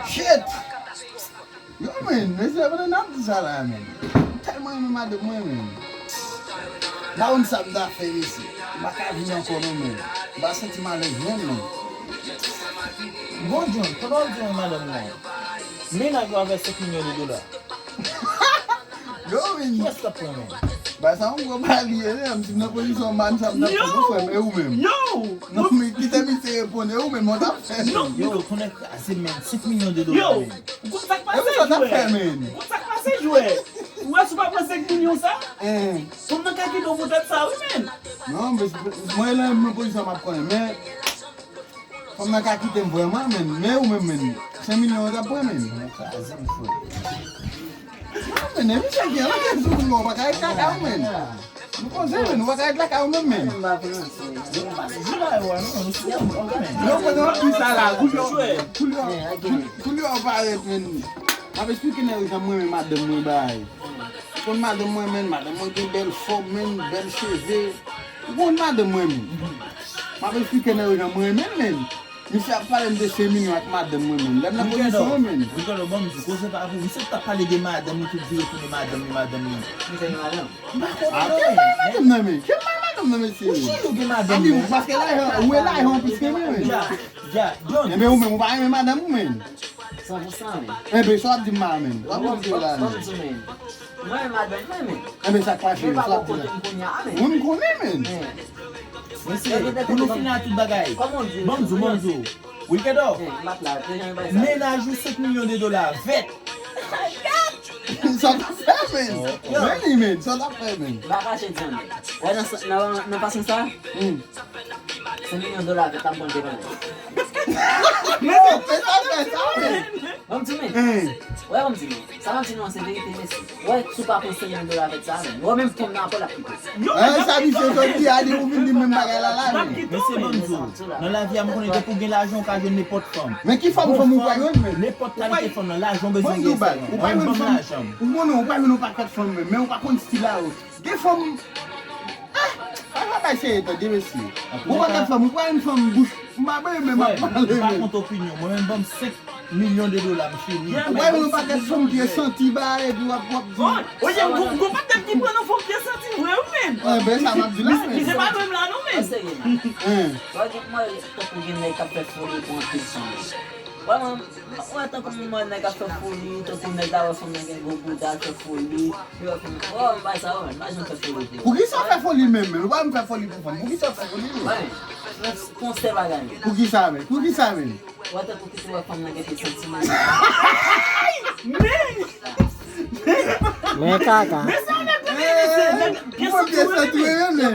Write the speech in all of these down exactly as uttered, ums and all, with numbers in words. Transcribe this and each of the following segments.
Shit! Yo, men, mesye, pandan n ap di sa la, men. M tèlman renmen madanm mwen, men. Dawonn sa m ta fè, mesye. M pa ka viv ankò, non, men. M pa santi m alèz menm, men. Bon, John, pandan w di renmen madanm mwen, mennaj ou avè senk milyon de dola. Yo, men. Kiyès k ap pran, men? Ba sa yon gwo pali ye, menm si m nan pozisyon man sa m t ap fè pou frè m, e ou menm? Yo! Non, men kite misye reponn, e ou menm, w t ap fè, menm? Yo, tonnè kraze, men, senk milyon de dola, men. Ou konn sa k pase, jwè? Ou konn sa k pase, jwè? Ou wè si w pa pran senk milyon sa? Fanm nan ka kite w pou tèt sa, wi, men. Non, men mwen la, m nan pozisyon m ap konnen, men fanm nan ka kite m vrèman, men, men ou menm, men, senk milyon an t ap pran, men. Mwen kraze m, frè. Non, men, men misye gen anyen sou moun, ou pa ka ret lakay ou, men. Nou koze, men, ou pa ka ret lakay ou menm, men. Yo, pandan w ap di sa la, koulye w, koulye w, koulye w parèt, men. M ap esplike nèg yo jan mwen renmen madanm mwen, bay. Ou konn madanm mwen, men, madanm mwen gen bèl fòm, men, bèl cheve. Ou konn madanm mwen, men. M ap esplike nèg yo jan mwen renmen l, men. Misye ap pale m de senk milyon ak madanm mwen, men. Lè m nan pozisyon an, men. Ricardo, ban m di, koze pa pou. Misye t ap pale de madanm li, tout vire tounen madanm li, madanm li. Misye gen madanm? M pa konnen, non, men. Madanm nan, men. Ke mal madanm nan, mesye? Ou chou, ou gen madanm, men. Paske lajan, ou e lajan plis ke mwen, men. Dja, dja, John. Enben, ou menm, ou pa renmen madanm ou, men. San pou san, men. Enben, sa w ap di m la, men? W ap di la, men. Mwen, madanm mwen, men. Enben, sa k pase, men, sa w ap di la? Mwen, m konnen, men. Mesye, pou nou fini ak tout bagay. Ban m di w, ban m di w. Wilkedo, mennaj ou senk milyon de dola, vèt. Sa w t ap fè, men? Meni, men, sa w t ap fè, men? M pa kache di anyen. Wè nan, nan, nan fason sa, senk milyon dola vèt la m konn te konnen. Men, men sa w fè sa, men? Ban m di, men. Wè, ban m di, men. Sa m ap di nou an se verite, mesye. Wè, si w pa pran senk milyon dola avèk sa, men. Wè, menm fanm nan ankò l ap kite. An, sa misye sot di a, li ou vin di menm bagay la, la, men. Mesye, ban m di w, nan lavi a, m konnen depi w gen lajan, w ka jwenn nenpòt fanm. Men ki fanm, fanm ou pral jwenn, men? Nenpòt kalite fanm nan, lajan w bezwen gen sèlman. Mwen, ban m lajan m. Ou konnen, ou pral jwenn yon pakèt fanm, men, men ou pa konn stil a yo. Gen fanm, ah, pa, pa bay serye, tande, mesye. Ou pa gen fanm, ou pa yon fanm bouch, m pa bay men m ap pale, men. Frè, m pa kont opinyon. Mwen menm, ban m senk milyon de dola, m fini. Ou pa yon pakèt fanm ki santi ba, epi w ap, w ap di. Oye, gon, gon pakèt ki pran nan fanm ki santi vre, wi, men. Enben, sa m ap di la, men. Misye pa menm la, non, men. Wè, gen mwen, tankou gen nèg k ap fè foli pou anpil fanm. Wè, mwen, Mwen, tankou mwen, nèg ap fè foli, tankou nèg la wè fanm nan gen gwo bouda, l fè foli. Li wè fanm nan, oh, m bay sa, oh, m pa janm fè foli pou ou. Poukisa w fè foli menm, men? Ou pa menm fè foli pou fanm. Poukisa w fè foli menm? Wè, men, pou yon sèl bagay, men. Poukisa, men? Poukisa, men? Wè, tankou ki te wè fanm nan gen pye santi, men. Men! Men kaka. Men sa w nèg ou ye, mesye, nèg pye santi w ye, men.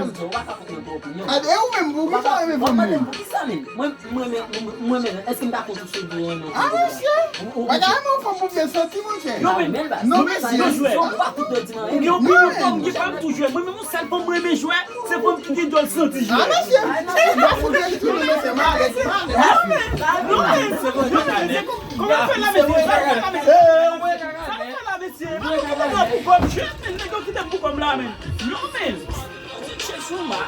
Gade, e ou menm, poukisa w renmen fanm menm? Poukisa, men? Mwen, mwen, mwen, mwen, mwen, èske m ta konn sou figi w renmen yon fanm konsa? Ah, mesye! Ou, ou, ou pa ka renmen yon fanm pou byen santi, monchè. Non, men, non, mesye. Ou gen yon pil fanm ki pa m tou jwè. Mwen menm, yon sèl fanm mwen renmen jwè, se fanm ki gen dyòl santi jwè. Ah, mesye! Ou pa fout rejouti nou, mesye. Malèz, malèz. Non, men, non, men, se bon, non, men, se bon. Kòman w fè la, mesye? Sa w fè la, mesye? Sa w fè la, mesye? Mwen konn nan pou kòm jwè, men nèg yo kite m pou kòm la, men. Non, men. Chèch ou ma.